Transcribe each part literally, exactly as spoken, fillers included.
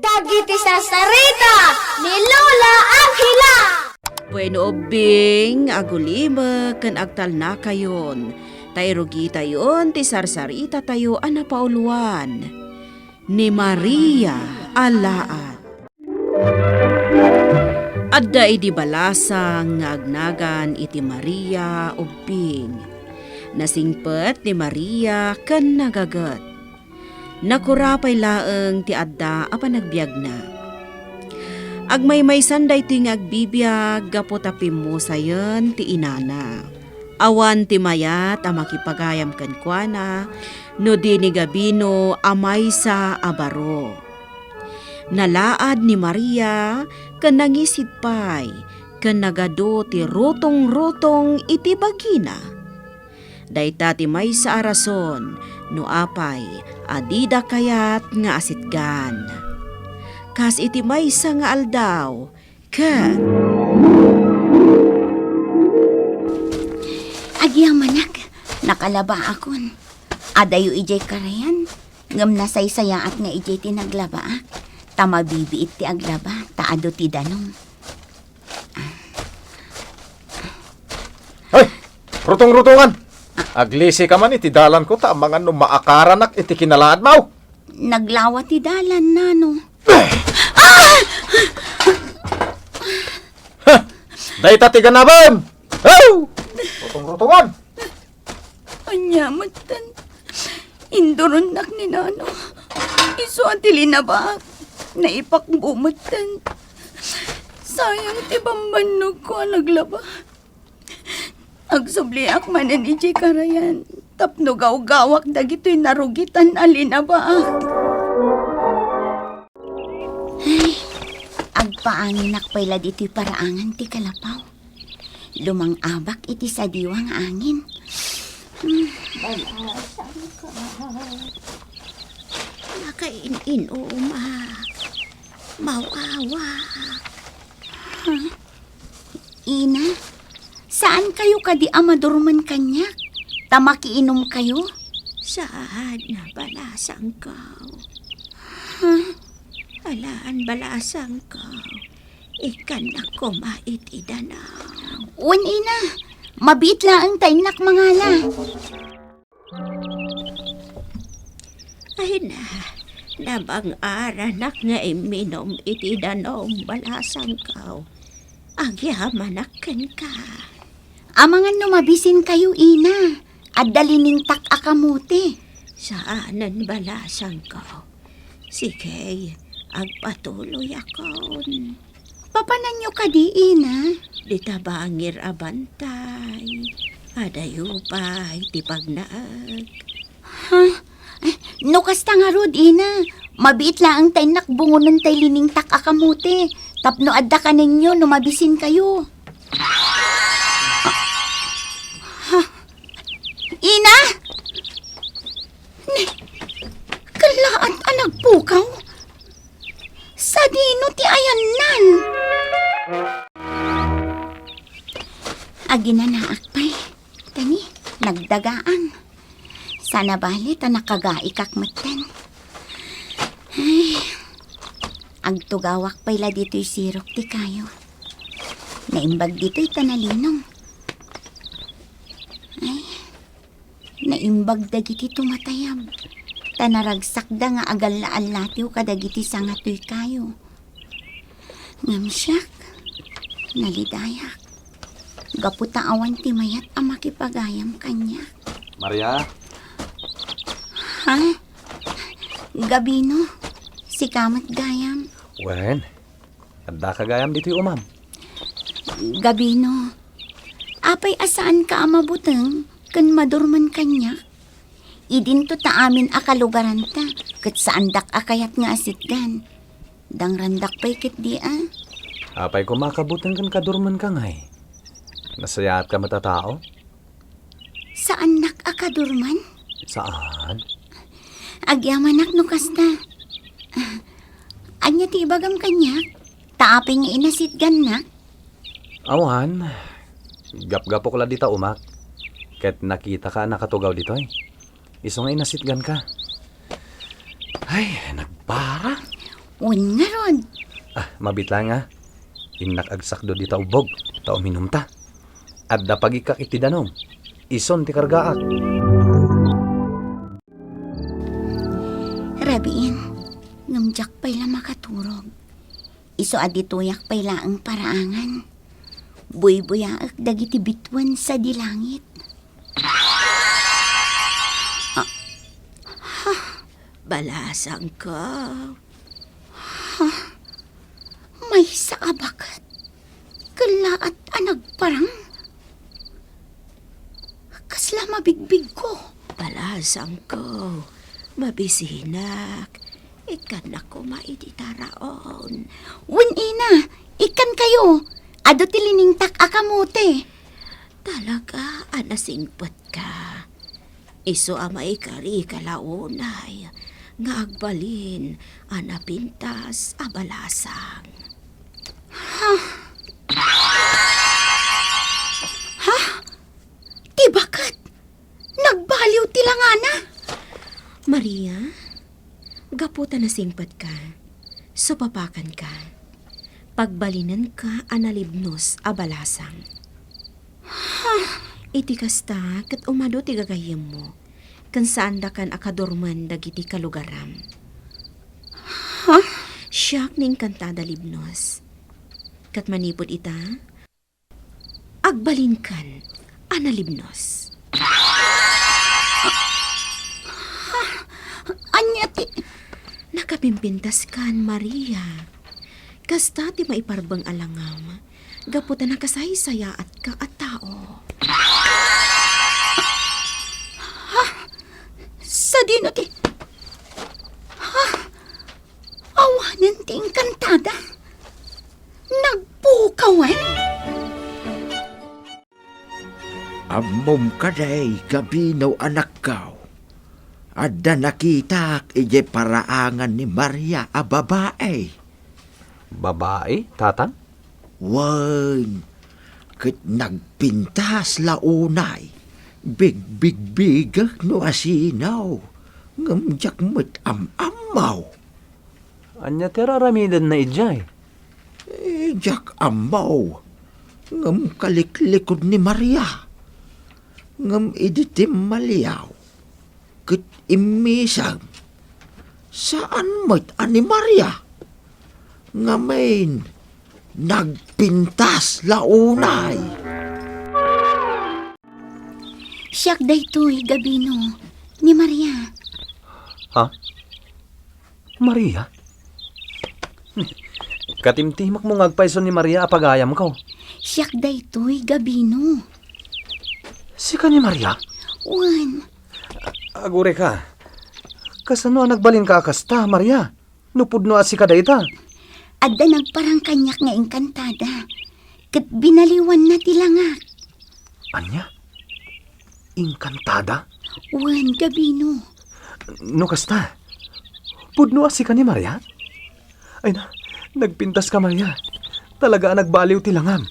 Dagiti sarsarita ni Lola Angela. Wenno ubbing, agulimek ken agtalnakayon, ta irugitayon ti sarsaritatayo a napauluan, ni Maria a laad. Adda idi balasang nga agnagan iti Maria ubbing. Nasingpet ni Maria ken nagaget. Nakura pay laeng ti adda a panagbiagna. Agmaymaysan daytoy nga agbibiag gapu ta pimmusayen ti inana. Awan ti mayat a makipagayam kenkuana no di ni Gabino a maysa a baro. Nalaad ni Maria ken nangisit pay ken nagadu ti rutong-rutong iti bagina. Dayta ti maysa a rason no apay a dida kayat nga asitgan. Kas iti maysa nga aldaw, ket agyamanak, nakalabaakon. Adayo idiay karayan, ngem nasaysayaat nga idiay ti naglabaak, ta mabibiit ti aglaba, ta adu ti danum. Hoy! Rutong-rutongan! Aglisika man iti dalanko ta amangan no maakaranak iti kinalaadmo! Naglawa ti dalan, Nano. Ha! Dayta ti ganabem! Haw! Rutong-rutongan! Ania metten? Induronnak ni Nano. Isu a ti linabaak. Naipakbo metten. Sayang ti bambannogko a naglaba. Agsubliak manen idiay karayan tapno gawgawak dagitoy narugitan a linabaak. Ay, agpaanginak pay la ditoy paraangan ti kalapaw. Lumang-abak iti sadiwa nga angin. Hmm. Nakain-inumak. Mawawak. Ha? Ina, saankayo kadi a madurmen kaniak? Ta makiinumkayo? Saan, balasangko. Ha? Alan, balasangko. Ikkannak koma iti danum. Wen, ina, mabiit laeng ta innak mangala. Ay na, nabang-aranak nga imminum iti danum, balasangko. Agyamanak kenka. Amangan no mabisinkayo, ina. Adda liningtak a kamote. Saanen, balasangko. Sige, agpatuloyakon. Papananyo kadi, ina? Dita bangir a bantay, adayo pay ti pagnaeg. Ha? Eh, no kasta ngarud, ina, mabiit laeng ta innak bungonen tay liningtak a kamote, tapno adda kanenyo no mabisinkayo. Ha? Ina? Ni, kallaat a nagpukaw? Sadino ti ayannan? Aginanaak pay. Tani, nagdagaang. Sana bale ta nakagaikak metten. Ay, agtugawak pay la ditoy sirok ti kayo. Naimbag ditoy ta nalinong. Ay, naimbag dagiti tumatayab, ta naragsakda nga agalla-allatiw kadagiti sangatoy kayo. Ngem siak, nalidayak, gapu ta awan ti mayat a makipagayam kaniak. Maria? Ha? Gabino, sika met gayam. Wen, Addaka gayam ditoy umam. Gabino, apay a saanka a mabuteng ken madurmen kaniak? Idinto ta amin a kalugaranta, ket saandak a kayat nga asitgan. Dangrandak pay ketdi a. Apay koma a kabuteng ken kadurmenka ngay? Nasayaatka met a tao? Saannak a kadurman? Saan? Agyamanak no kasta. Ania ti ibagam kaniak? Ta apay nga inasitgannak? Awan. Gapgapok la dita umak. Ket nakitaka a nakatugaw ditoy. Isu nga inasitganka. Ay, nagpara. Wen ngarud. Ah, mabit la nga. Innak agsakdo dita ubbog, ta uminumta. Adda pagikak iti danum. Ison ti kargaak. Rabiin, ngem diak pay la makaturog. Isu a ditoyak pay laeng paraangan. Buybuyaek dagiti bituen sadi langit. Ah, ha? Balasangko. Ha? Maysa a baket? Kellaat a nagparang? Kasla mabigbigko. Balasangko, mabisinak. Ikkannak koma iti taraon. Wen ina, ikkankayo. Adu ti liningtak a kamote. Talaga a nasingpetka. Isu a maikarika la unay nga agbalin a napintas a balasang. Ha? Ha? Ti baket? Nagbaliw ti langana? Maria, gapu ta nasingpetka, supapakanka. Pagbalinenka a nalibnos a balasang. Ha? Iti kasta, ket umadu ti gagayyemmo, ken saandakan a kadurmen dagiti kalugaram. Ha? Siak ni Encantada Libnos. Ket manipud ita, agbalinkan a nalibnos. Ania ti... Nakapimpintaskan, Maria. Kasta ti maiparbeng a langam, gapu ta nakasaysayaatka a tao. Ha? Sadino ti... Ha? Awanen ti Encantada? Nagpukawan? Ammom kadi, Gabino, anakko, adda nakitak idiay paraangan ni Maria a babai. Babai, tatang? Wen, ket nagpintas la unay. Bigbigbigek no asino, ngem diak met am-ammo. Ania ti ar-aramidenna idiay? Eh, diak ammo, ngem kaliklikod ni Maria. Ngem idi timmaliaw ket immisem, saan met a ni Maria. Ngamin, nagpintas la unay. Siak daytoy, Gabino, ni Maria. Ha? Maria? Katimtimekmo nga agpayso ni Maria a pagayamko. Siak daytoy, Gabino. Sika ni Maria? Wen. Agurayka. Kasano a nagbalinka a kasta, Maria? No pudno a sika dayta. Adda nagparang kaniak nga Encantada, ket binaliwanna ti langak. Ania? Encantada? Wen, Gabino. No kasta, pudno a sika ni Maria? Ay na, nagpintaska, Maria. Talaga a nagbaliw ti langam.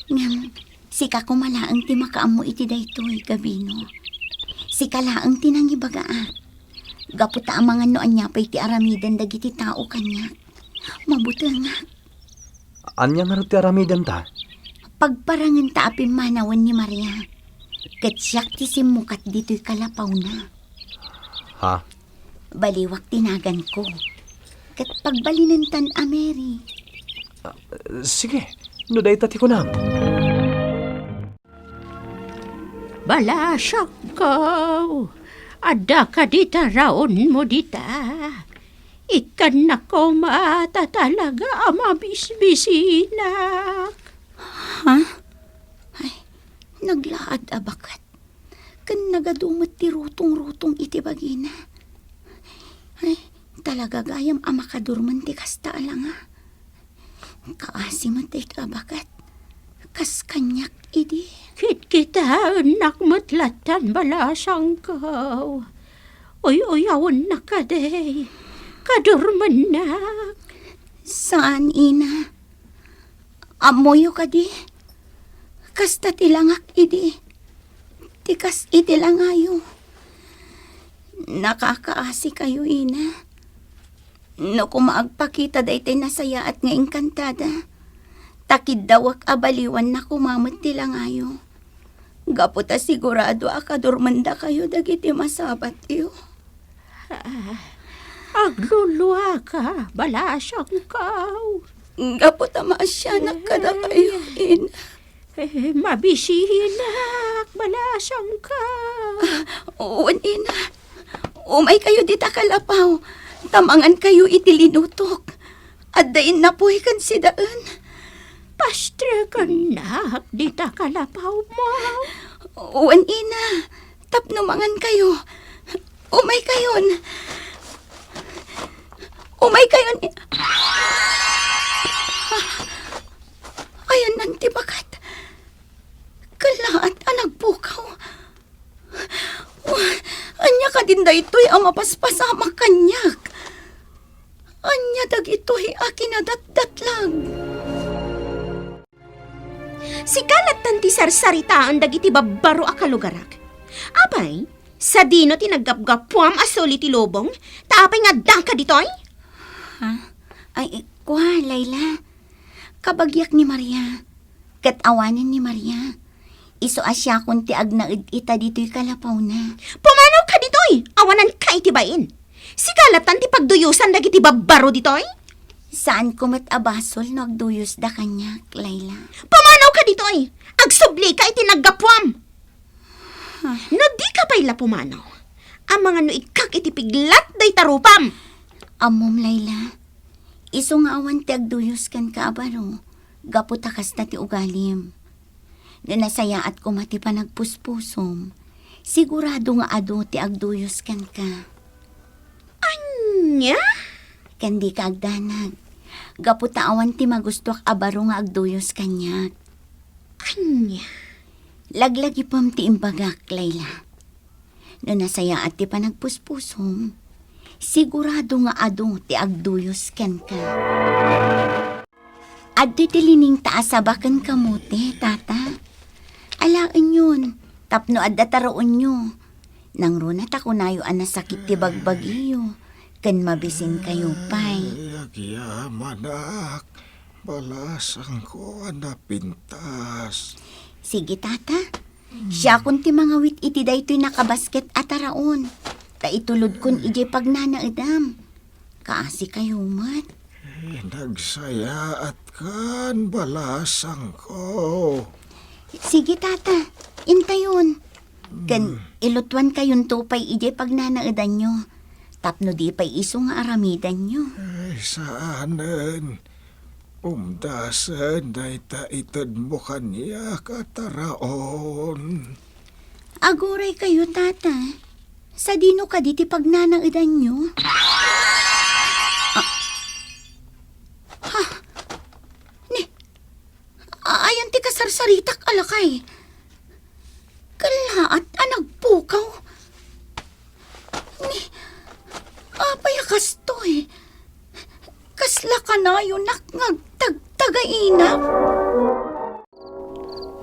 Ngem, sika koma laeng ti makaammo iti daytoy, Gabino. Sika laeng ti nangibagaak. Gapu ta amangan no ania pay ti aramiden dagiti tao kaniak. Mabutengak. Ania ngarud ti aramidenta? Pagparangenta a pimmanawen ni Maria. Ket siak ti simmukat ditoy kalapawna. Ha? Baliwak ti naganko. Ket pagbalinentan a Mary. Ah, sige, no dayta ti kunam. Balasangko, adda kadi taraonmo dita? Ikkannak koma ta talaga a mabisbisinak. Ha? Ay, naglaad a baket. Ken nagadu met ti rutong-rutong iti bagina. Ay, talaga gayam a makadurmen ti kasta a langa. Kaasi met daytoy a baket. Kas kaniak idi. Kitkitaennak met lattan, balasangko. Uy-uyawennak kadi. Kadurmennak. Saan, ina. Ammoyo kadi? Kasta ti langak idi. Ti kas iti langayo. Nakakaasikayo, ina. No koma agpakita daytoy nasayaat nga engkantada, ta kiddawek a baliwanna koma met ti langayo. Gapu ta sigurado a kadurmendakayo dagiti masabatyo. Ah, agluluaka, balasangko. Gapu ta maasianak kadakayo, ina. Eh, mabisinak, balasangko. Ah, wen, ina. Umaykayo dita kalapaw, ta mangankayo iti linutok. Adda innapuy ken sidaen. Pastrekannak dita kalapawmo. Wen, ina, tapno mangankayo. Umaykayon. Umaykayon. Ayanna ti bakat. Kellaat a nagpukaw. Ania kadin daytoy a mapaspasamak kaniak? Ania dagitoy a kinadatdatlag? Sika lattan ti sarsaritaen dagiti babbaro a kalugarak. Apay, sadino ti naggapgapuam a suli ti lubong? Ta apay nga addanka ditoy? Ha? Ay, kua, Layla. Kabagiak ni Maria. Ket awanen ni Maria. Isu a siakon ti agnaed ita ditoy kalapawna. Pumanawka ditoy! Awananka iti bain. Sika lattan ti pagduyosan dagiti babbaro ditoy? Saanko met a basol no agduyosda kaniak, Layla. Pumanawka ditoy! Agsublika iti naggapuam! No dika pay la pumanaw, amangan no ikkak iti piglat dayta rupam! Ammom, Layla, isu nga awan ti agduyos kenka a baro, gapu ta kasta ti ugalim. No nasayaat koma ti panagpuspusom, sigurado nga adu ti agduyos kenka. Ania? Ken dika agdanag, gapu ta awan ti magustuak a baro nga agduyos kaniak. Ania? Laglagipem ti imbagak, Layla. No nasayaat ti panagpuspusom, sigurado nga adu ti agduyos kenka. Adtoy ti liningta a saba ken kamote, Tata. Alaenyon, tapno adda taraonyo. Nangruna ta kunayo a nasakit ti bagbagiyo, ken mabisinkayo pay. Ay, agyamanak, balasangko a napintas. Sige, Tata. Siakon ti mangawit iti daytoy nakabasket a taraon, ta itulodkon idiay pagnanaedam. Kaasikayo met. Eh, nagsayaatkan, balasangko. Sige, Tata. Intayon. Ken ilutuankayonto pay idiay pagnanaedanyo, tapno di pay isu nga aramidanyo. Ay, saanen. Umdasen dayta itedmo kaniak a taraon. Aguraykayo, Tata. Sadino kadi ti pagnanaedanyo? Ah. Ha? Ni, a-, ayan ti kasarsaritak a lakay. Kellaat a nagpukaw. Ni, apay a kastoy? Kasla kanayonak nga agtagtagainak?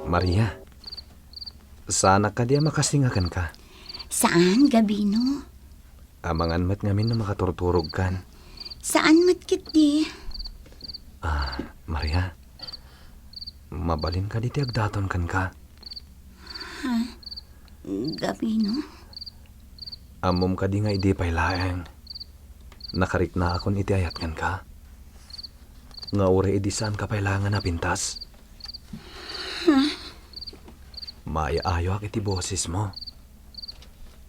Maria, saanak kadi a makasinga kenka? Saan, Gabino. Amangan met ngamin no makaturturogkan. Saan met ketdi? Ah, Maria, mabalin kadi ti agdaton kenka? Ha? Gabino? Ammom kadi nga idi pay laeng, nakariknaakon iti ayat kenka? Nga uray idi saanka pay laeng a napintas? Huh? Maay-ayoak iti bosesmo.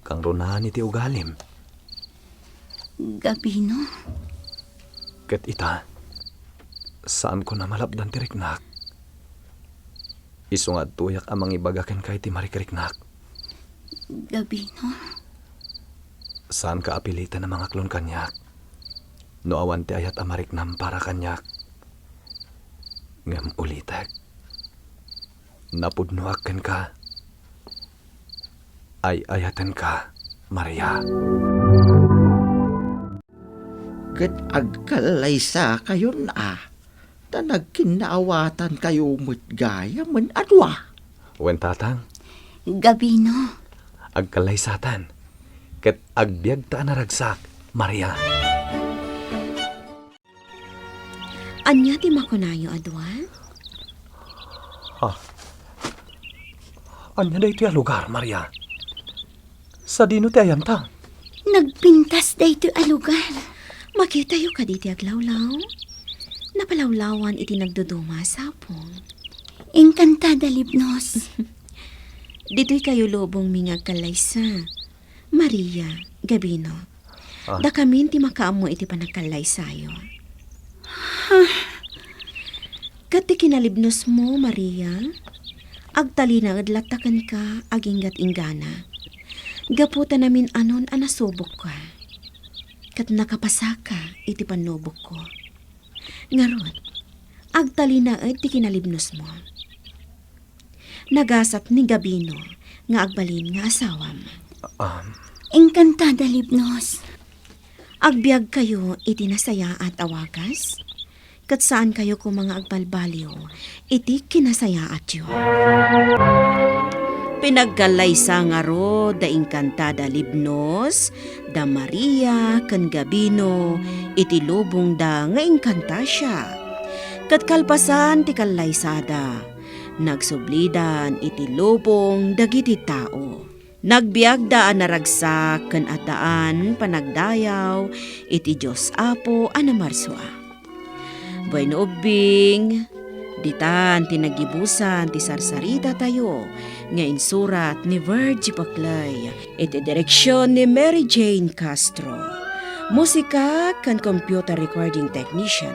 Kangrunaan iti ugalim. Gabino? Ket ita, saanko a malapdan ti riknak. Isu nga adtoyak a mangibaga kenka iti marikriknak. Gabino? Saanka a piliten a mangaklon kaniak no awan ti ayat a mariknam para kaniak. Ngem ulitek, napudnoak kenka. Ay-ayatenka, Maria. Ket agkallaysakayon a, ta nagkinnaawatankayo met gayam a dua. Wen, Tatang. Gabino. Agkallaysatan, ket agbiagta a naragsak, Maria. Ania ti makunayo a dua? Ah. Ania daytoy a lugar, Maria? Sadino ti ayanta? Nagpintas daytoy a lugar. Makitayo kadi ti aglawlaw? Napalawlawan iti nagduduma a sapong. Encantada Libnos. Ditoy kayo lubong mi nga agkallaysa. Maria, Gabino. Ah. Dakamin ti makaammo iti panagkallaysayo. Ket ti kinalibnosmo, Maria, agtalinaed latta kenka aginggat-inggana. Gapu ta namin-anon a nasubokka. Ket nakapasaka iti pannubokko. Ngarud, agtalinaed ti kinalibnosmo. Nagasat ni Gabino nga agbalin nga asawam. Um. Encantada Libnos. Agbiagkayo iti nasayaat a wagas, ket saankayo koma nga agbalbaliw iti kinasayaatyo. Pinagkallaysa ngarud da Encantada Libnos, da Maria ken Gabino iti lubongda nga Encantasia. Ket kalpasan ti kallaysada, nagsublidan iti lubong dagiti tao. Nagbiagda a naragsak ken addaan panagdayaw iti Dios Apo a Namarsua. Bueno, ubbing, ditan ti naggibusan ti sarsaritatayo nga insurat ni Virgie Paclay, iti direksion ni Mary Jane Castro. Musika ken computer recording technician,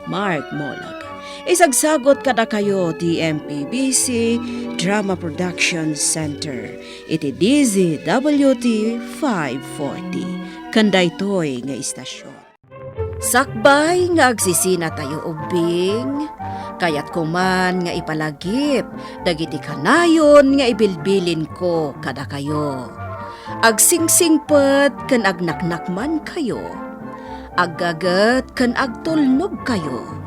Mark Molog. Isagsagot kadakayo ti M P B C Drama Production Center iti D Z W T five forty. Ken daytoy nga istasyon. Sakbay nga agsisinatayo ubbing, kayatko man nga ipalagip dagiti kanayon nga ibilbilinko kadakayo. Agsingsingpet ken agnaknakmankayo. Aggaget ken agtulnogkayo.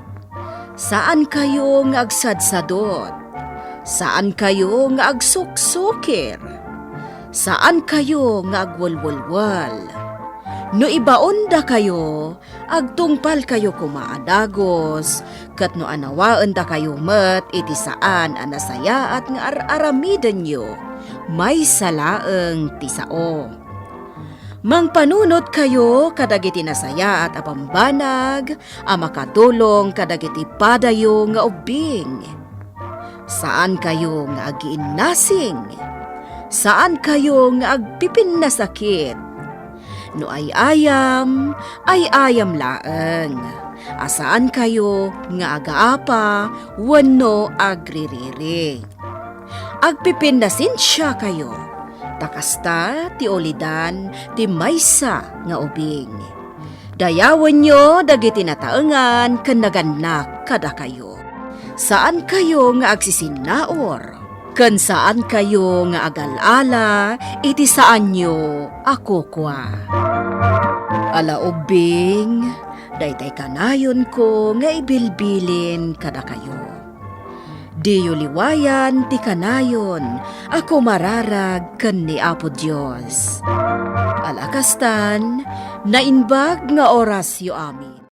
Saankayo nga agsadsadot. Saankayo nga agsuksukir. Saankayo nga agwelwelwel. No ibaondakayo, agtungpalkayo koma a dagus, ket no anawaendakayo met iti saan a nasayaat nga ar-aramidenyo, maysa laeng ti sao. Mangpanunotkayo kadagiti nasayaat a bambanag a makatulong kadagiti padayo nga ubbing. Saankayo nga agiinnasing. Saankayo nga agpipinnasakit. No ay-ayam, ay-ayam laeng. A saankayo nga agaapa wenno agririri. Agpipinnasensiakayo, ta kasta ti ulidan ti maysa nga ubing. Dayawenyo dagiti nataengan ken nagannak kadakayo. Saankayo nga agsisinnaur, ken saankayo nga agal-ala iti saanyo a kukua. Ala ubbing, daytay kanayonko nga ibilbilin kadakayo. Diyo liwayan ti kanayon a kumararag ken ni Apo Dios. Ala kastan, naimbag nga orasyo amin.